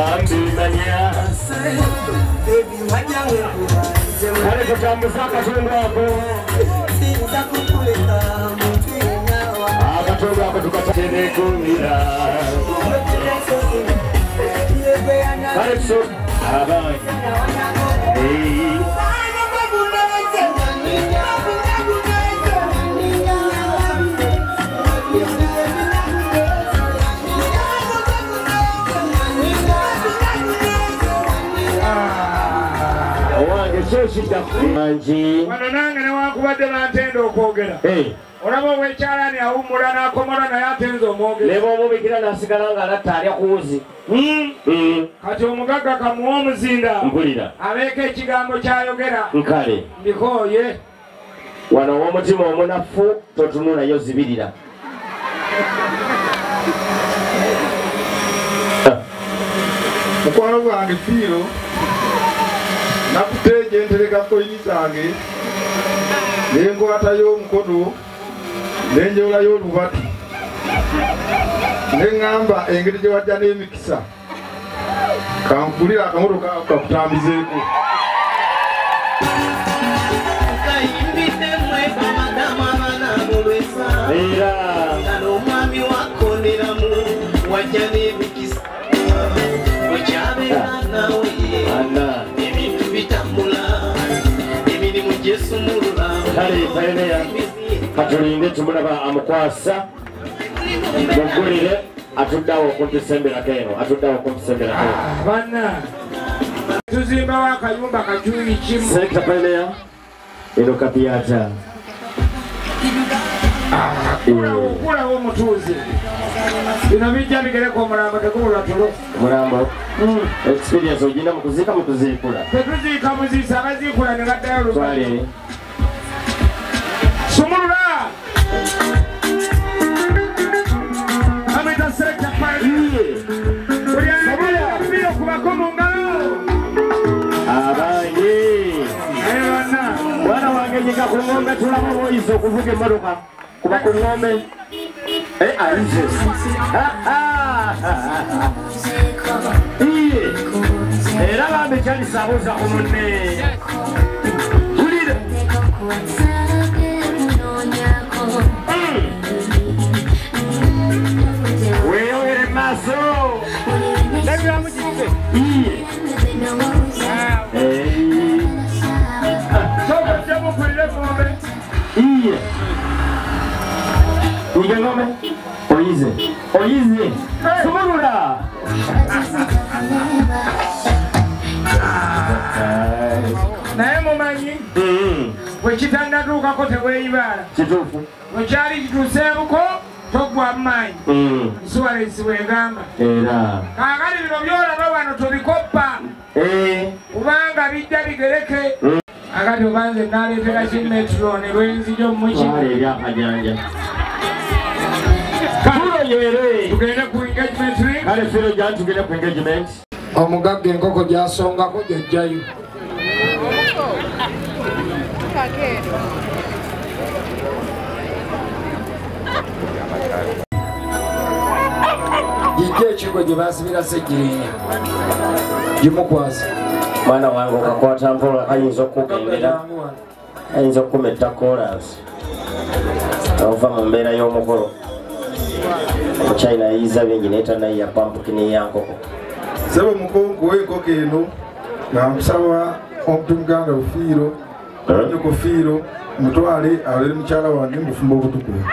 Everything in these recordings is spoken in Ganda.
Bambi manya. Kale tutambuza akatundu ako. Akatundu ako tukatenekumira. Kale so abaye. Wano nange newankubadde bantenda okwogera. Olaba ow'ekyalaani awummula n'akomola naye atenze omwogezi. Ne bw'omubikira n'asigala ng'alatta alya ku wuzi. Kati omugagga kamuwa omuzinda. Mpulira. Abeeko ekigambo ky'ayogera. Nkale. Mbikooye. Wano ow'omutima omunafu totunulayo zibirira. Mukwano gwange Fiiro. Nakuteje ntereka koyini zange nenkwatayo omukono nenjewolayo olubatu neŋŋamba engeri gye wajja n'emikisa kankulira akamotoka ako kakutambizeeko. Era omwami wakonderamu wajja n'emikisa okyabeera nawe kale pioneer katulinde tumulaba amukwasa mugulire atuddawo okumpisemberako eno atuddawo okumpisemberako eno. Banna tuzimbawo akayumba kajuyi kimu. Selector pioneer eno kapiyata. Okulawo omutuuze bino bijja bigereko omulambo tegubulwa tulo. Omulambo experience ogina mu kuziika mu kuziikula. Tetuziika muziisa abaziikula ne baddayo oluvannyuma. Sumulula! Amita Selector Pioneer. Buli ayagala Fiiro kubako mu ngalo. Abangi. Naye banna. Mwana wange nyiga ku ng'ombe tulaba bw'oyisa okuvuga emmotoka. Kuba ku ng'ombe. Ayize. Era bambi kyalisa abuuza ku munne. Wulira. Weeyongere mu maaso. Ndabiramu giffe. Sooka ojjemu okulira eng'ombe. Nyiga eng'ombe. Oyize. Oyize. Sumulula. Naye mumanyi bwe kitannatuukako teweeyibaala. Kituufu. Bwe kyali kituuseemuko toggwamu maanyi. Insurance bw'egamba. Era. Kaakati bino by'olaba wano tobikoppa. Kubanga bijja bigereke. Akati obanze naleetera ki Metron lw'enzija omuki. Twala eri akajanja. Tugende ku engagement ring. Kale Fiiro jangu tugende ku engagement. Omugagga enkoko gy'asongako gy'ajjayo. Gijja ekigo gye baasibira Ssegirinya gimukwasa. Mwana wange okakwata mpola kayinza okukugendera, kayinza okukumetta koolaasi ova mu mbeera y'omukolo. Omuchina yayiza bingi naye tannayiya pampukini ya nkoko. Ssebo mukungu w'enkoko eno nga nkusaba omuntu muganda Fiiro, nnyoko Fiiro mutwale abeere mukyala wange mu bufumbo obutukuvu.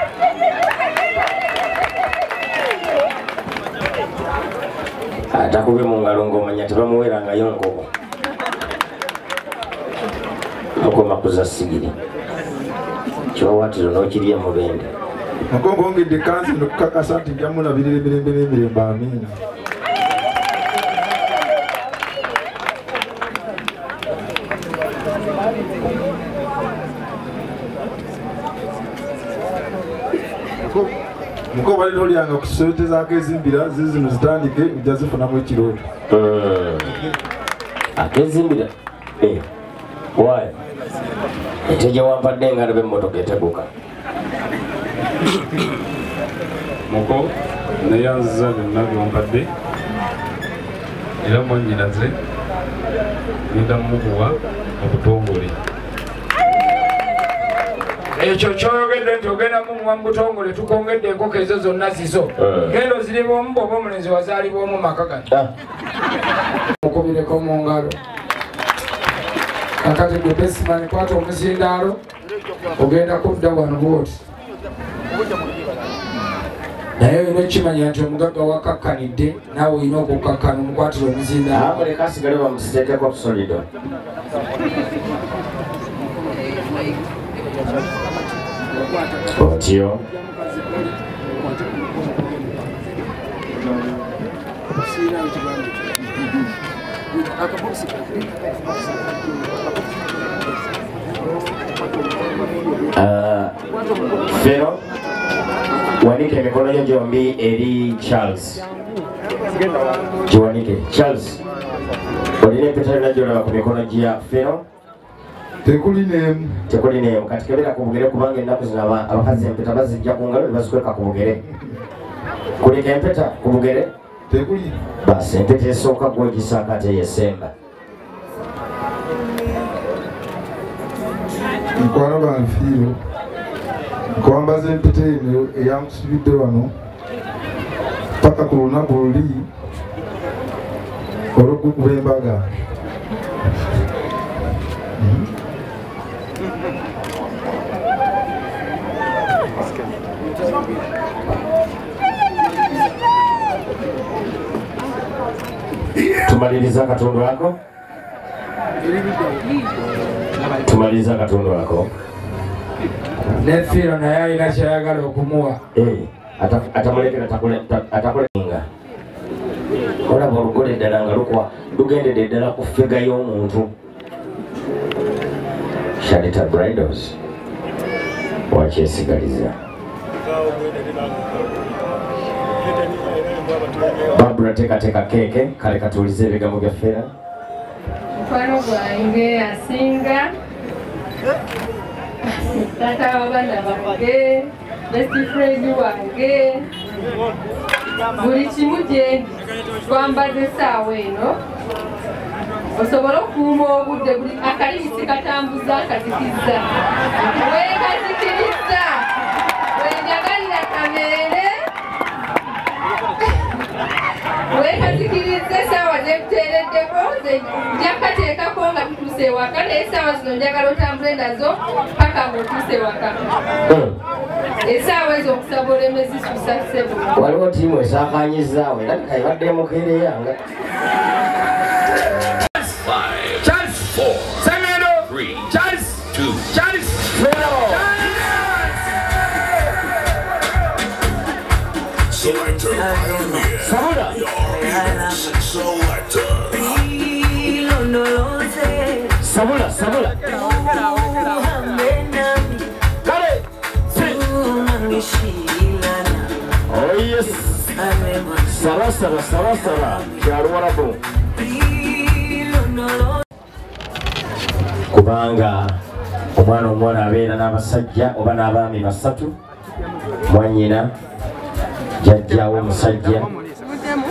Atakubye mu ngalo ng'omanya tebamuweerangayo nkoko. Mukoma kuza sigiri. Kiwawaatiro n'okirya mubende. Mukongo ongedde kansi nokukakasa nti nja mulabirira emirembe n'emirembe amiina. Muko bali tolyanga ku ssente z'akezimbira zizino zitandike ojja zifunamu ekirooto. Akezimbira? Why? Ente gye wampadde nga ndaba emmotoka eteguka. Muko neyanziza byonna byompadde Era mwannyinaze ngenda mumukuwa mu butongole. Ekyo kyoyogedde nti ogenda mumuwa mu butongole, tukongedde enkoko ezo zonna zizo. Genda oziriba omu bw'oba omulenzi wazaalibwa omu maka gano. Mukubireko mu ngalo. Kakati gwe Besiman kwata omuzindaalo ogenda kudda wano bw'oti. Naye olina okukimanya nti omugagga wakakkanidde naawe olina okukakkana omukwatira omuzindaalo. Amuleka asigale bamusiteekeko solido. Otyo. Fero, wanike emikono gyo gyombi eri Charles. Giwanike. Charles, olina empeta yonna gy'olaba ku mikono gya Fero? Tekuli n'emu. Tekuli n'emu. Kati kebera ku bugere kubanga ennaku zino abakazi empeta bazijja ku ngalo ne bazikweka ku bugere. Kuleka empeta ku bugere? Tekuli. Basi empeta esooka gw'ogisaako ate yesemba. Mukwano gwange Fiiro, nkwambaza empeta eno eyankusibidde wano paka ku lunaku luli olw'okukuba embaga. Tumaliriza akatundu ako. Tumaliriza akatundu ako. Ne Fiiro naye alina ky'ayagala okumuwa. Atamulekera atakulenga. Olaba olugole ddala nga lukwa lugendedde ddala ku ffiga y'omuntu. Shalita Bridals wakyesigaliza. Barbara teekateeka keeke kale katuulize ebigambo bya Fera. Mukwano gwange asinga taata w'abaana bange, best friend wange, buli kimu gye twambaza essaawa eno osobola okukuuma obudde buli akalimi katambuza akazikizza weekazikiriza wenjagalira kabeere weekazikiriza essaawa zekuteereddeko nja kukateekako nga tutuuse ewaka naye essaawa zino njagala otambule nazo paka ng'otuuse ewaka. Essaawa ezo okusaba oleme zisusa ssebo. Waliwo ttiimu esaakaanyizaawo era ebadde emukeereyanga. Charles, 4, Sengendo, 3, Charles, 2, Charles, Fero. Selector Pioneer. Sabula. Selector. Sabula, sabula. Kale. Oh yes. Saba, saba, saba, saba. Kyaluwarabu. Kubanga omwana omuwala abeera n'abasajja oba n'abaami basatu, mwannyina, jjajjaawe omusajja,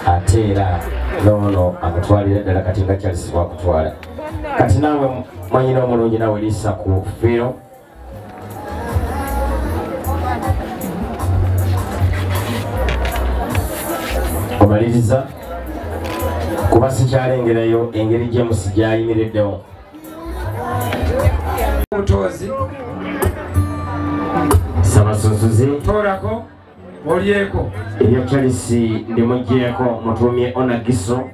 ate era n'ono amutwalira ddala kati nga Charles bw'akutwala. Kati naawe mwannyina omulungi naawe liisa ku Fiiro. Omaliriza kuba sikyalengerayo engeri James gy'ayimiriddewo. Omutozi Ssaabasonsozi toolako olyeko. Erya Charles ndimuggyeeko mutuumye Onagiso.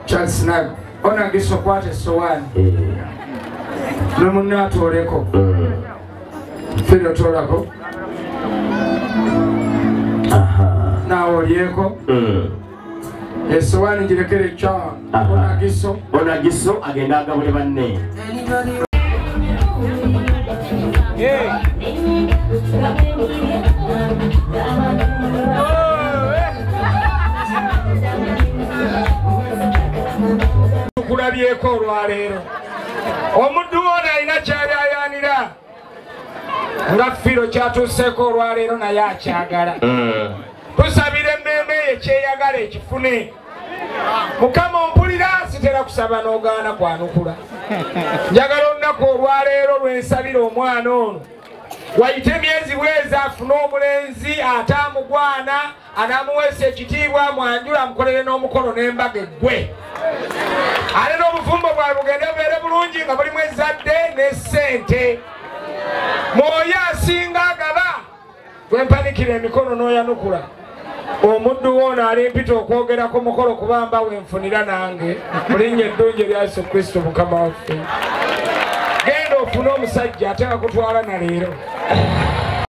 Charles nago Onagiso kwata essowaani ne munne atooleko. Fiiro toolako naawe olyeko. Essowaani girekere kya Onagiso. Onagiso agenda agabule banne. Tukulabyeko olwaleero. Omuddu ono alina ky'ayayaanira nga Fiiro kyatuuseeko olwaleero naye akyagala. Tusabira emmeeme ye kyeyagala ekifune. Mukama. Sitera kusaba n'ogaana kwanukula. Njagala olunaku olwaleero lwensabira omwana ono wayite emyezi bwezi afune omulenzi ate amugwana anamuweesa ekitiibwa mwanjula amukolere n'omukolo n'embaga eggwe. Ate n'obufumbo bwabwe bugende bubeere bulungi nga bulimu ezzadde ne ssente. Mwoyo asinga agaba gwempanikira emikono n'oyanukula. Omuddu woono alimpita okwogera ku mukolo kubamba wenfunira nange mu linnya eddungi erya Yesu Kristo Mukama waffe. Genda ofune omusajja ate akutwala na leero.